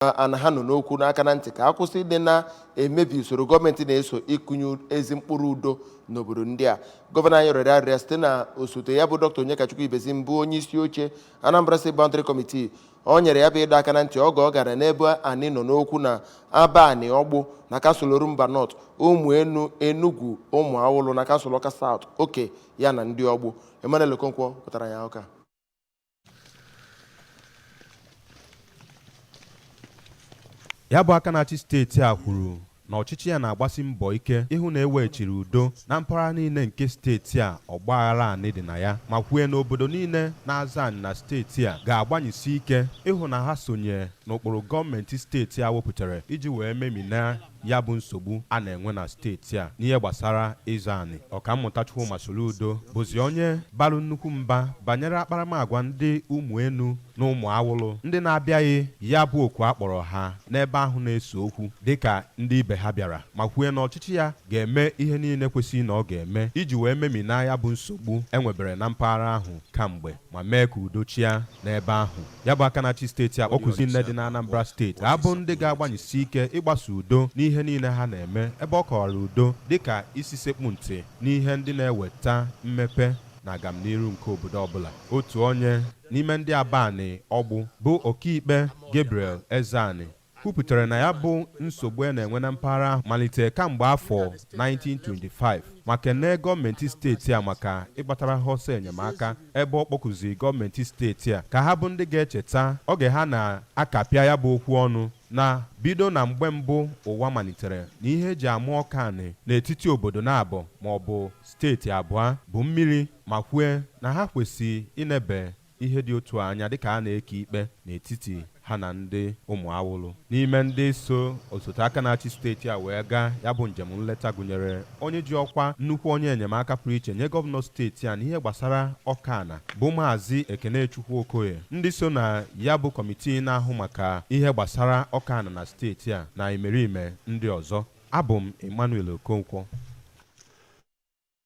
Ana ha nọ n'okwu n'aka na ntị ka a kwụsị ịdị na-emebi usoro gọọmenti na-eso ịkụnye ezi mkpụrụ udo n'obodo ndị a. Gọvanọ anyị rịọrọ arịrịọ site na osote ya bụ Dr. Onyekachukwu Ibezim, bụ onye isi oche Anambra State Boundary Committee. O nyere ya bụ ịdọ aka na ntị oge ọ gara n'ebe anyị nọ n'okwu na Abani Ọgbụ na kansụl Orumba North, Ụmụenu, Enugwu, Ụmụawụlụ na kansụl Ọka South, oke ya na ndị Ọgbụ. Emmanuel Okonkwo pụtara ya ụka. Ya bụ aka na-achị steeti a kwuru na ọchịchị ya na-agbasi mbọ ike ịhụ na eweghachiri udo na mpaghara niile nke steeti a ọgbaghara anị dị na ya, ma kwue na obodo niile na-aza anị na steeti a ga-agbanyesi ike ịhụ na ha sonye n'ụkpụrụ gọọmenti steeti a wepụtara iji wee memina ya bụ nsogbu a na-enwe na steeti a n'ihe gbasara ịzọ anị. Ọkammụta Chukwuma Soludo bụzi onye barụ nnukwu mba banyere akparamagwa ndị Ụmụenu na Ụmụawụlụ ndị na-abịaghị ya bụ oku a kpọrọ ha n'ebe ahụ na-ese okwu dịka ndị ibe ha bịara, ma kwue na ọchịchị ya ga-eme ihe niile kwesịrị na ọ ga-eme iji wee memina ya bụ nsogbu enwebere na mpaghara ahụ kamgbe ma mee ka udo chịa n'ebe ahụ. Ya bụ aka na-achị steeti a kpọkuzi nne dị na Anambra Steeti ga-abụ ndị ga-agbanyesi ike ịgbaso udo n'ihe niile ha na-eme, ebe ọ kọwara udo dịka isi sekpu ntị n'ihe ndị na-eweta mmepe na agamniru nke obodo ọbụla. Otu onye n'ime ndị Abani Ọgbụ bụ Ọkaikpe Gabriel Ezeani kwupụtara na ya bụ nsogbu a na-enwe na mpaghara ahụ malite kamgbe afọ 1925, ma kenee gọọmenti steeti a maka ịgbatara ha ọsọ enyemaka, ebe ọ kpọkụzi gọọmenti steeti a ka ha bụ ndị ga-echeta oge ha na-akapịa ya bụ okwu ọnụ na bido na mgbe mbụ ụwa malitere na ihe eji amụ ọka anị n'etiti obodo na-abụ ma ọ bụ steeti abụọ bụ mmiri, ma kwue na ha kwesị inebe ihe dị otu anya dịka a na-eke ikpe n'etiti ha na ndị Ụmụawụlụ. N'ime ndị so osote aka na-achị steeti a wee gaa ya bụ njem nleta gụnyere onye ji ọkwa nnukwu onye enyemaka pụrụ iche nye gọvanọ steeti a n'ihe gbasara ọkana bụ Maazị Ekenechukwu Okoye, ndị so na ya bụ kọmitii na-ahụ maka ihe gbasara ọkana na steeti a na imerime ndị ọzọ. Abụ m Emmanuel Okonkwo.